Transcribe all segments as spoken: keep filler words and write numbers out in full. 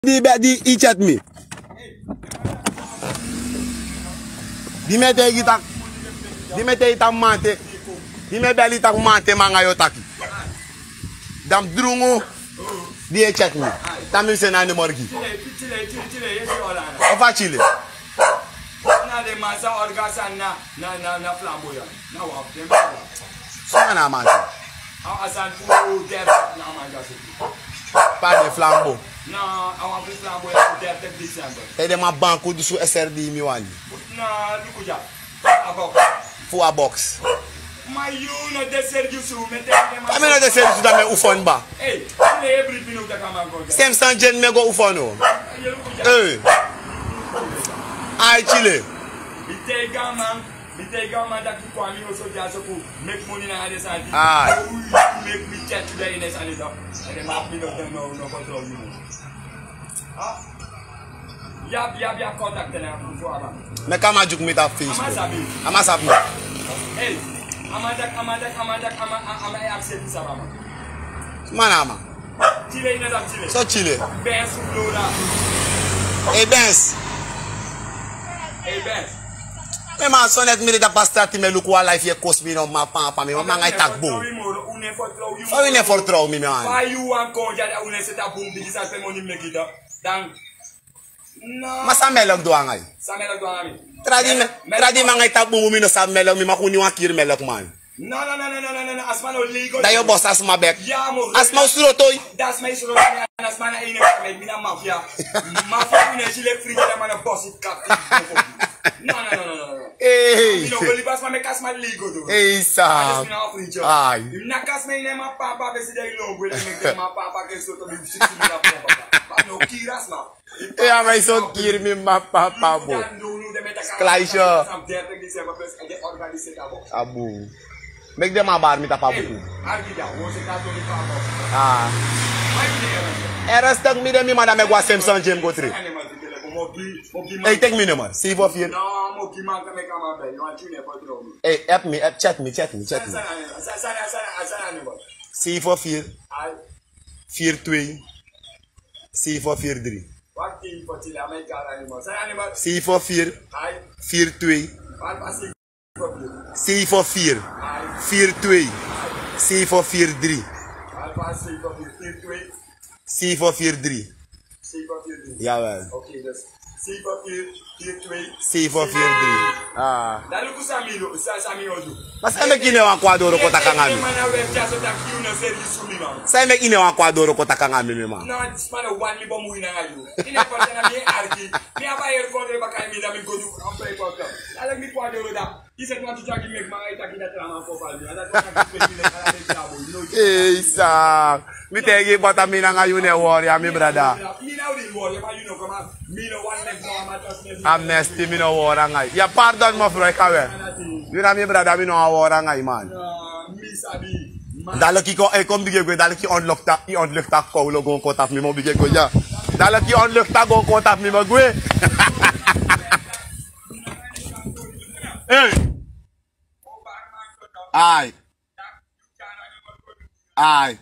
Di be di i chat mi. Di mi e taigi tak, di mi e taigi tak mante. Di mi e beli tak mante manga yu o taki. Dan mi drungu. Di e chat mi. Tan mi seni a nummer gi. Ofu a Chile. Na den man sa orga sani na, na, na, na flamboyant. Na wan fu den man. Suma na a man so? A, a sani fu dertig na a man dati so. Pe a de flambo? Na, a wan fu flambo ya fu dertig december. Te den man banku dusu S R D mi wani. Na, luku dya. A box. Fu a box. Ma yu no de sergi fu mi te den man. Kami no de sergi fu dan mi e ufon ba. Ei, mi e bribi no taki a man go. Sem san dyen mi e go ufon o. Ei. Ai Chile. Mi taigi a man, mi taigi a man taki kon a mi oso dyaso kon meki moni nanga den sani. Ai. Meki mi chat tu den ini sani dan. Ede ma mi no, no, no control yu. Ah. Yabi, yabi a contact na fu a man. Meki a man dyuku mi tapu Facebook. A man sabi. A man sabi mi. Ei, a man taki, a man taki, a man taki, a man, a, a man e accept sabi a man. Suma na a man. Chile, yu no sabi Chile. So Chile. Benz fu Flora. Ei, Benz. Ei, Benz. Mi man, so net mi de tapu a strati, mi e luku wan life e kosi mi no, ma pampa mi, ma nanga yu taki bun. Fa wi no e fertrow mi, man. Fa yu wani kon dya, un no e seti a bun bigi sani pe moni meki dan. Dan. Ma san Melk du nanga yu? San Melk du nanga mi? Tra di mi, tra di mi nanga yu taki bun bun, mi no sabi Melk, mi man kon ini wan kiri Melk man. No, no, no, no, no, no, no, no, a sma no ligo. Dan yu o bosi a sma bek. Ya, mo. A sma o sroto yu. Dan a sma e sroto mi, a sma na ini mi, mi na mafia. Mafia, mi no e si leki frigi, dan man o bosi kap. No, no, no, no, no, no. Ei. Mi no go libi a sma, meki a sma ligo tu. Ei, sa. A sma na frigi. Ai. Mi na kasi mi ini a man pampa, pe si den e longu, den meki den man pampa, ke sroto mi, siki mi na pampa. Ma no kiri a sma. E, a man e so kiri mi, ma papa bo. Klaisha. Abu. Meki den man bari mi tapu a buku. Ah. Ergens taki mi de mi man, dan mi e go a Simpson Gym go tre. Ei, teki mi nummer. Seibi fo firi. Ei, app mi, app, chat mi, chat mi, chat mi. Seibi fo firi. Firi twee. Seibi fo firi dri. Seibi fo firi. Firi twee. Seibi fo firi. Firi twee. Seibi fo firi dri. Seibi fo firi dri. Jawel. Seibi fo firi dri. Ah. Ma san meki yu no wani kon a doro kon taki nanga mi? San meki yu no wani kon a doro kon taki nanga mi, mi man? Ei, sa. Mi taigi yu, bota, mi nanga yu no e wori, ya, mi brada. A mesti, mi no wori nanga yu. Ya, pardon, mevrouw, yu kan we. Yu na mi brada, mi no wori nanga yu, man. Daleki kon, e kon bigin gwe, daleki yu ontluk tak, yu ontluk tak, kon lo go kon tapu mi, mi o bigin gwe, ya. Daleki yu ontluk tak go kon tapu mi, mi o gwe. Ei. Ai. Ai.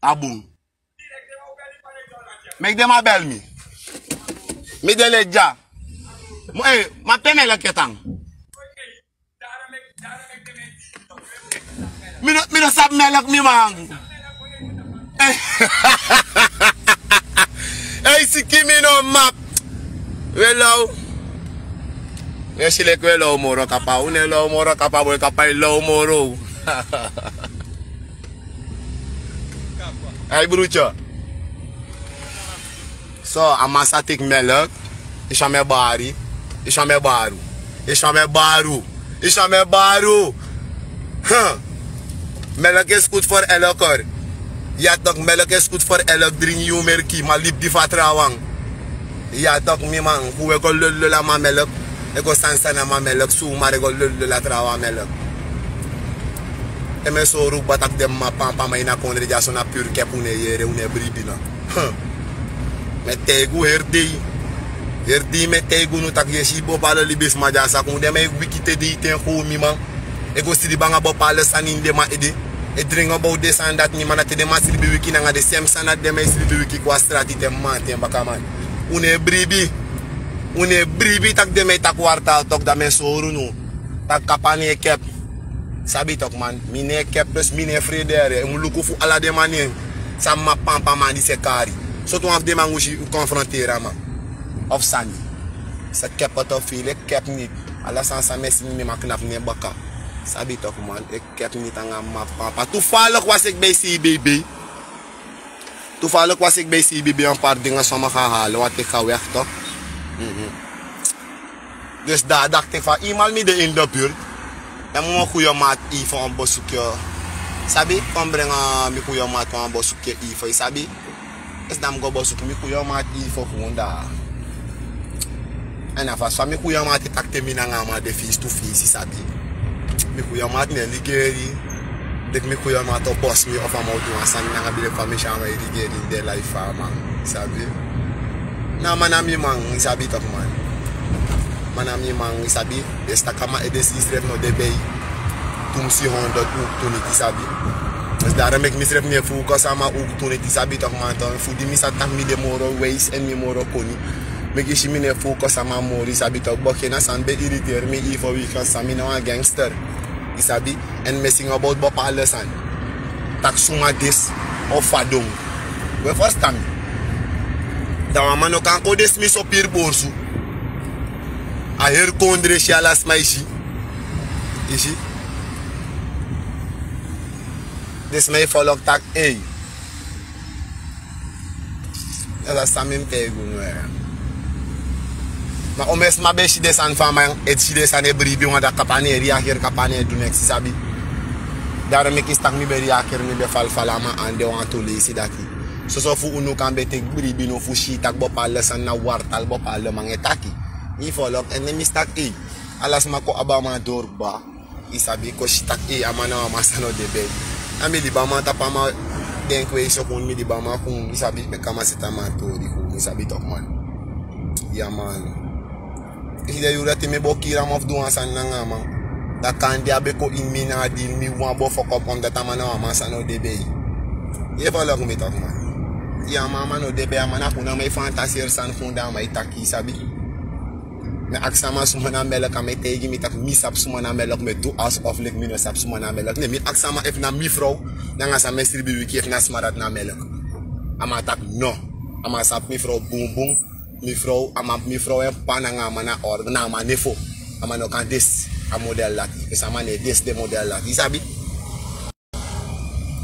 A bun. Meki den man bel mi. Mi de leti dya. Mo, eh, ma pe Melk e tan? Mi no, mi no sabi Melk, mi man. Eh. Ei, siki mi no map. We low. We si leki we low moro kaba. Un no e low moro kaba, boi, kaba e low moro. Ei, broertje. So, a man sa teki Melk. Yu si a mi e bari. Yu si a mi e baru. Yu si a mi e baru. Yu si a mi e baru. Huh. Melk is goed voor elke. Ya toch, melk is goed voor elk. Dringi yu melki, ma libi di fu a trawan. Ya toch, mi man, fu we go lolo a man Melk. E go sani sani a man Melk, sumari e go lolo a trawan Melk. Te mi e sori un kaba taki den man pampa man ini a kondre dya so na puru kepu un e yere, un e bribi no. Huh. Mi e taigi un heri dei. Heri dei mi e taigi unu taki yu e si bobalo libisma dya saka un den man e wiki te dei ten fu mi man. E go sribi nanga bobalo sani ini den man ede. E dringi about den sani dati, mi man, na te den man sribi wiki nanga den sem sani dati den man e sribi wiki kon a strati te mamanten baka, man. Un no e bribi. Un no e bribi tak' den man e taki wartaal tok, dan mi e sori unu tak' kapa no e kepi. Sabi tok, man, mi no e kepi, dus mi no e frede. Un mus luku fu ala den man nen san mama, papa, man disi e kari. Sortu wan fu den man un si un konfronteri a man of sani. Se kepi tok, firi e kepi niti. Ala sani san mi e si, mi man knapu nen baka. Sabi tok, man, e kepi niti nanga mama, papa. Toevallig was ik bij C B B. Toevallig was ik bij C B B, een paar dingen samengehaald, wat ik ga weg, toch? Mhm. Dus daar dacht ik van, eenmaal mi de in de buurt, dan moet mijn goede maat even een bezoekje, sabi, kon brengen, mijn goede maat een bezoekje even, sabi. Is dan go bezoek mijn goede maat even gewoon daar. En dan vast van mijn goede maat, ik takte mi nanga man de face to face, sabi. Mijn goede maat, nee, ligeri. Deki mi goede maat o bosi mi of a man o du wan sani nanga mi, de famisi a man e ligeri in de life a man, sabi. Na man na mi man, sabi tok, man. Man na mi man, sabi. Desi tak' a man ede si srefi no de bij. Tu mi si honderd ook tu niti, sabi. Dus daarom meki mi srefi no e focus a man ook tu niti, sabi tok, man. Fu di mi sa taki mi de moro wijs en mi moro koni, meki si mi no e focus a man moro, sabi tok. Baka na san ben irriteri mi, even weekend san mi na wan gangster. I sabi, en mi e singi about bepaalde sani. Tak' suma disi o fadon. We, frustan mi. Dan wan man no kan kon disi mi so piri borsu. A heri kondre si, ala sma e si. I si. Disi mi e follow taki, ei. Dati a san mi mus taigi unu, eh. Ma omeni sma ben si den sani fu a man, e si den sani e bribi wan, dan kaba no e reageri, kaba no e du neks, i sabi. Daarom meki mi si taki mi ben reageri, mi ben falfala a man ande wantu leisi dati. Soso fu unu kan ben teki bribi no fu si taki bepaalde sani na wartaal bepaalde man e taki. Mi follow, en mi si taki, ei, ala sma kon abi a man doro kaba. I sabi, kon si taki, ei, a man na wan man san no de bij. A mi libi a man tapu a man denki wijs, kon mi libi a man kon, i sabi, meki a man seti a man tori kon, i sabi tok, man. Ya, man. Efu den yuru dati mi bo kiri a man of du wan sani nanga a man, dan kande a ben kon ini mi na a deal, mi wan bo fokop, omdat a man na wan man san no de bij. Yu e follow mi tok, man. Ya, a man, a man no de bij, a man na kon na man e fantaseri sani kon, dan a man e taki, i sabi. Mi aksi a man suma na melk, a man e taigi mi taki mi sabi suma na melk, mi e du alsof leki mi no sabi suma na melk. Ne mi aksi a man efu na mi frow, nanga san mi e sribi wiki, efu na sma dati na melk. A man taki no. A man sabi mi frow bunbun. Mi frow, a man, mi frow en p'pa nanga a man na order, na a man nefo. A man no kan disi a model dati. Efu a man no e disi den model dati, i sabi.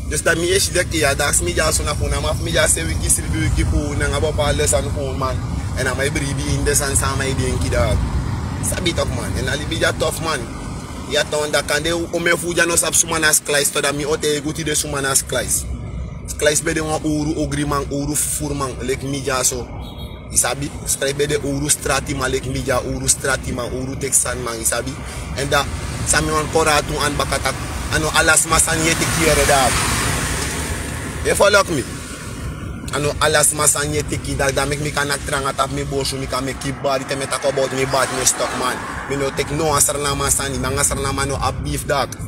Dus dan mi e si taki, ya, dati mi dyaso na kon, a man fu mi dyaso e wiki sribi wiki kon nanga bepaalde sani kon, man. En a man e bribi ini den sani san a man e denki dati. Sabi tok, man. En a libi dya tof, man. Ya, tok, dan kande omeni fu unu dya no sabi suma na Sklaes tok, dan mi o taigi unu tide suma na Sklaes. Sklaes ben de wan owru ogriman, owru fufuruman, leki mi dyaso. I sabi, Sklaes ben de owru stratiman leki mi dya, owru stratiman, owru teki sani man, i sabi. En dan san mi wani kori a tu anu baka taki, a no ala sma sani yu e teki yere dati. Yu e follow mi? A no ala sma sani yu e teki dati, dan meki mi kan naki tranga tapu mi borsu, mi kan meki bari, te mi e taki about mi bari, mi e stok, man. Mi no teki no wan Sranan man sani, nanga Sranan man no abi beef dati.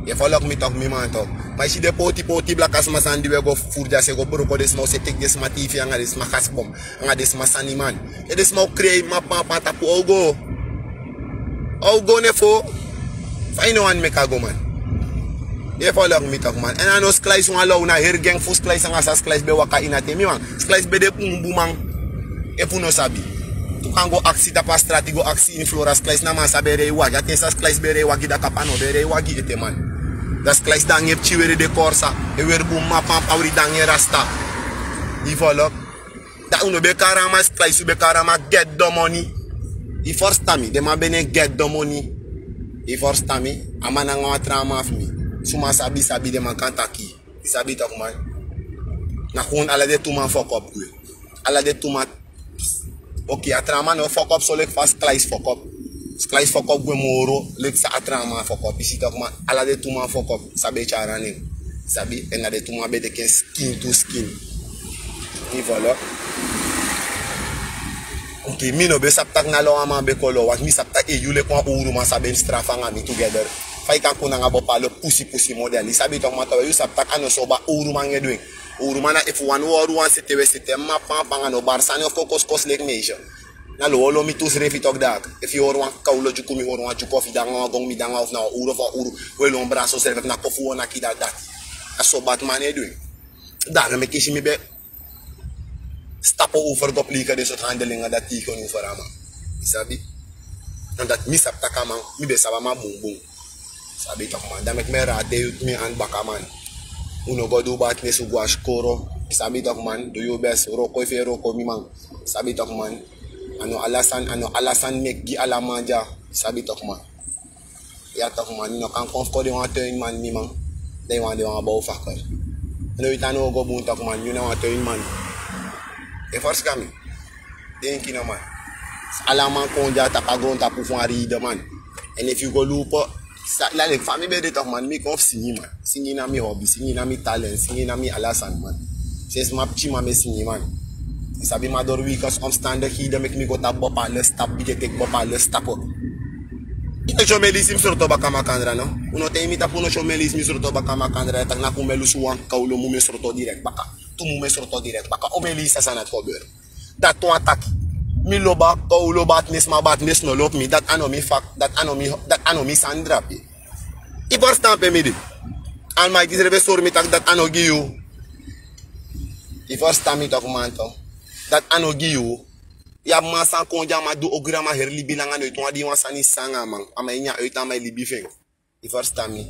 Yu e follow mi tok, mi man tok. Ma i si den poti poti blaka sma sani di wi e go fufuru dya, se go broko den sma, o se teki den sma tifi nanga den sma gasbom. Nanga den sma sani, man. Te den sma o krei, ma pampa tapu, o go. O go nefo. Fa i no wani meki a go, man. Yu e follow mi tok, man. En a no Sklaes wan lo, na heri gang fu Sklaes nanga san Sklaes ben waka ini a ten, mi man. Sklaes ben de bunbun, man. Efu unu no sabi, unu kan go aksi tapu a strati, go aksi ini Flora, Sklaes na man san ben e rei wagi. A ten san Sklaes ben e rei wagi, dan kaba no ben e rei wagi ete, man. Dan Sklaes dangi e pikin weri de Corsa, e weri bun, ma pampa wri dangi e rasta. I follow? Dan unu no ben kari a man Sklaes, unu ben kari a man Get the Money. I frustan mi, den man ben nen Get the Money. I frustan mi, a man nanga wan tra man fu mi. Suma sabi, sabi, den man kan taki. I sabi tok, man. Na kon ala den tu man fokop gwe. Ala den tu man. Oké, a tra man no fokop so leki fa Sklaes fokop. Sklaes fokop gwe moro leki san a tra man fokop. I si tok, man, ala den tu man fokop. San ben e tyari a nen, sabi, en na den tu man ben teki en skin tu skin. I follow? Oké, mi no ben sabi taki na lo a man ben kon lo, want mi sabi taki, eh, yu leki wan owru man san ben strafu nanga mi together. Fa yu kan kon nanga bopalo pusi pusi model. Yu sabi tok man, tok yu sabi tak' a no so ba owru man e du en. Owru man na efu wan owru wan sete we sete ma pan pan a no bari sani of kon koskos leki meisyo. Na lo olo mi tu srefi tok dak. Efu yu hori wan kawlo dyuku mi hori wan dyuku of yu danga wan gong mi danga of na wan owru of wan owru. We lon bra so srefi efu na kofu wan naki dati dati. A so bati man e du en. Daro meki yu si mi be stapu over go plika den sortu handelinga dati yu kon over a man. Yu sabi? Na dati mi sabi tak' a man mi be sabi a man bunbun. Sabi tok man dan meki mi e rate yu mi andi baka man. Un no go du bati nesi un go a skoro. Sabi tok man du yu besi wroko efu e wroko mi man. Sabi tok man. A no ala sani a no ala sani meki gi ala man dya. Sabi tok man. Ya tok man yu no kan kon fu kon den wan ten yu man mi man. Den wan den wan bow faker. No yu tan no go bun tok man yu na wan ten yu man. E forsi kan mi. Denki no man. Ala man kon dya tapu a grontapu fu wan ride man. Èn efu yu go lupo lali fa mi ben de tok man mi kon fu singi man. Singi na mi hobi singi na mi talent singi na mi ala sani man. Sensi ma pikin man mi e singi man. Yu sabi ma dori wikens omstandiki yu de meki mi go tapu bopa a lesi tapu bigin e teki bopa a lesi tapu. Yu no si o mi e lisi mi sroto baka makandra no? Un no taigi mi tapu un no si o mi e lisi mi sroto baka makandra ya tak' na kun mi e lusu wan kawlo mu mi e sroto direkt baka. Tu mu mi e sroto direkt baka o mi e lisi a sani ati koberi. Dati wan taki. Mi lobi a kowlu batnes ma batnes no lobi mi dati a no mi fak. Dati a no mi sani drapi. Yu ferstan pe mi de? Almaiti srefi e sori mi taki dati a no gi yu. Yu ferstan mi toki man to? Dati a no gi yu. Yu abi man san kon di a man du ogri a man heri libi langa noiti wan di wan sani san nanga a man. A man e nyan oiti a man e libi fu en. Yu ferstan mi?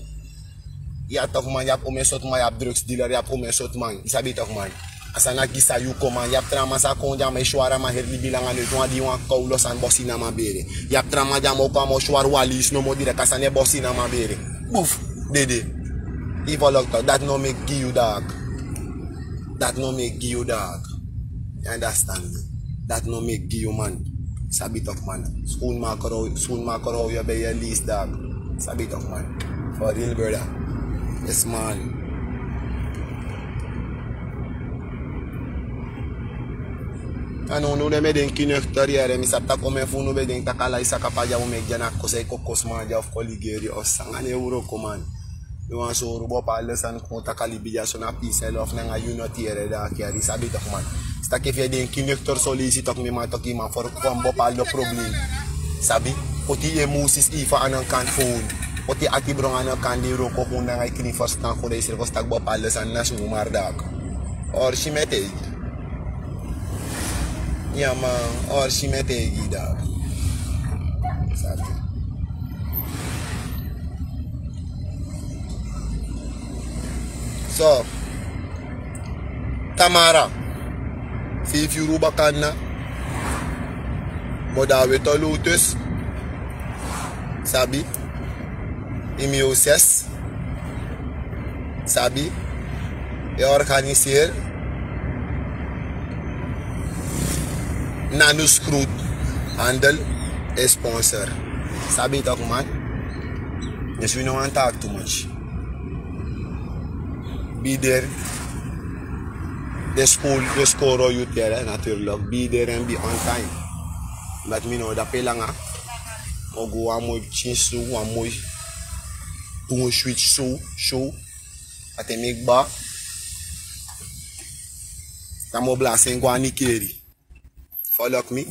Yu a toki man yu abi omen sortu man yu abi drugs diler yu abi omen sortu man yu sabi yu toki man. A sani na gi san yu kon man yu abi tra man san kon di a man e swari a man heri libi langa noiti wan di wan kowlo sani bosi ini a man bere. Yu abi tra man di a man o kon a man o swari wan lisi nomo direk a sani e bosi ini a man bere. Buf. Dede. Yu folok toki dati no meki gi yu dak. Dati no meki gi yu dak. Yu andastan mi? Dati no meki gi yu man. Sabi toki man. Skun makro yu ben yu e lisi dak. Sabi toki man. For real brother. Yes man. A no unu den mi e denki nekter yere mi sabi tak' omen fu unu ben denki tak' ala yu saka pa di a unu meki di a na kosi a yu kon kosi man di a unu fu kon ligeri osi sanga na en wroko man. Mi wan sori bopa a lesan kon taki a libi di a so na pisi en lof nanga yu noti yere daki yari sabi toki man. Sitaki efu yu e denki nekter so leisi toki mi man toki man forkon bopa a lo problem. Sabi? Poti yu emosis ifa a nan kan fon. Poti yu ati bron a nan kan di wroko kon nanga yu krin ferstan kon den yu srefi o sitaki bopa a lesan na sumar daki. Or si mi e teigi. Ya man or si mi e teigi daki. Sabi? So tamara feifi yuru baka na moda weto lotus. Sabi? Imi o ses. Sabi? E organiseer. Nanu scroot handel e sponsor. Sabi tok man. Dus wi no wan taki tu much. Bider. De skol de skoro yu tere naturlik bider en bi on time. Dati mi no dape langa. Mo go wan moi pikin so wan moi. Pun switch so so. Ate mi kba. Dan mi o blasi en go a nikeri. Folok mi.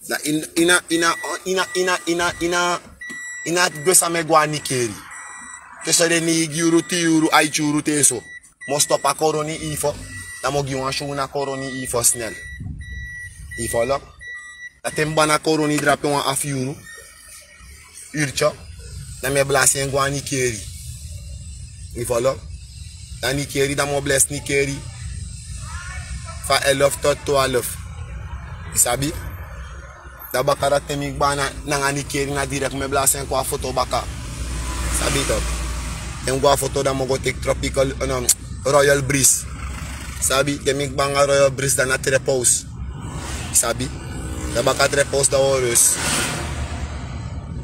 Na ina ina ina ina ina ina ina ina gwe san mi e go a nikeri. Te so den neigi yuru tin yuru aiti yuru te so. Mi o stopu a koroni ifo. Dan mi o gi wan syow na koroni ifo snel. Ifo lok. Dan te mi bana koroni drape wan afu yuru. Urtyo. Dan mi e blasi en go a nikeri. Yu folok? Dan nikeri dan mi o blesi nikeri. Fa elof tot twalf. Yu sabi? Dan baka dati te mi kba nanga nikeri na direk mi e blasi en kon a foto baka. Sabi tok? Te mi go a foto dan mi o go teki tropical royal bris. Sabi te mi kba nanga royal bris dan na trepos. Sabi? Dan baka trepos dan o rus.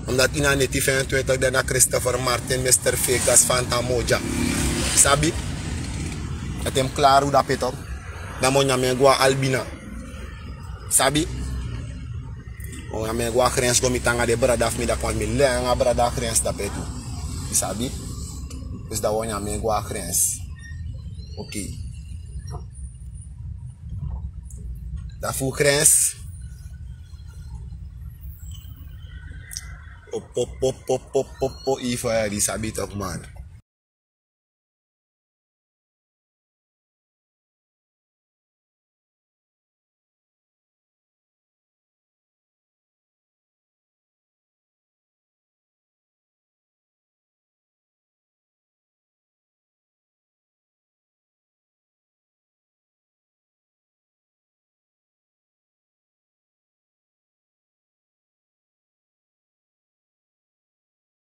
Omdat ini a neti fentwintig dan na christopher martin mister vegas fanta moja. Sabi? Dati mi klari un dape tok? Dan mi o nyan mi en go a albina. Sabi? Wan ya mi e go a grens go miti nanga den brada fu mi daki, want mi lei nanga brada a grens dape tu. Yu sabi? Dus dan wan ya mi e go a grens. Oké. Dan fu grens. Op, op, op, op, op, op, op, yu fa ya di sabi toch, man.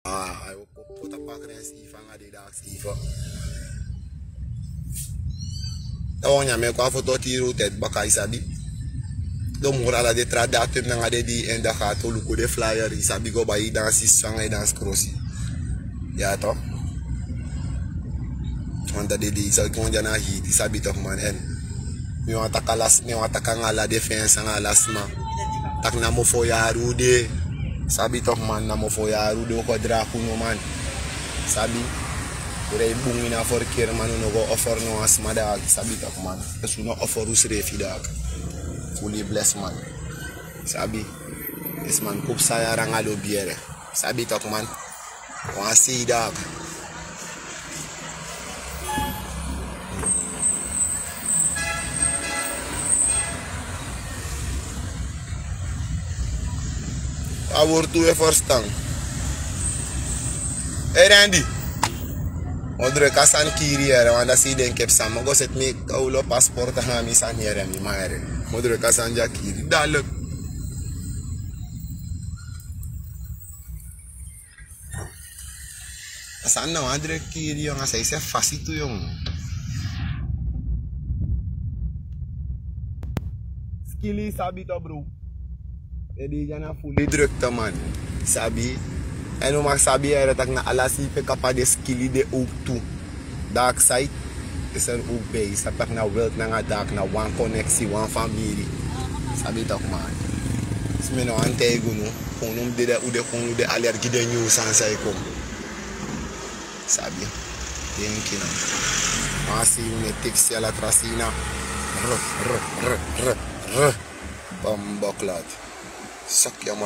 Ah, ai o po-, pota pa grens skifa nanga den daki skifa. Dan wan ya mi e kon a foto tiri u teti baka, yu sabi. Don moro ala den tra datum nanga den dei en daka, a toluku den flyer, yu sabi, go bai dansi sanga e dansi krosi. Ya toch. Want a dei dei yu sabi kon dya na hiti, yu sabi toch, man. En mi wani taki ala, mi wani taki nanga ala den fens nanga ala sma. Tak' na mofo yari u de. Sabi toch, man, na mofo yari u de, u kon dragi unu, man. Sabi. U rei bun ini a verkeer, man, u no go offer no wan sma daki, sabi toch, man. Dus u no offer usrefi daki. U libi lesi, man. Sabi. Esi man, kon psa yari nanga lobi yere. Sabi toch, man. Wan sei daki. A wortu e ferstan. Hey, Randy. Mi o druk a sani kiri yere, want dan sei den kepi san. Mi o go seti mi kawlo, paspoort nanga mi sani yere, mi man yere. Mi o druk a sani dya kiri. Dadelijk. A sani na wan druk kiri, yongu, a san yu seti fasi tu, yongu. Skili, sabi toch, bro. Ede ya na fuli drukte, man. Sabi. En un mag sabi yere tak' na ala sei pe kaba de skili de ook tu. Dark side. Yu sabi, ook bij. Sabi tak' na wild nanga dark, na wan koneksi, wan famiri. Sabi toch, man. Simi no wan tijgu no. Kunu mi dede, u de kunu de alergi den nyun sani san e kon. Sabi. Denki na. Wan sei un e tiksi ala tra sei na. Rr, rr, rr, rr, rr. Bomboclaat. Sak ya, man.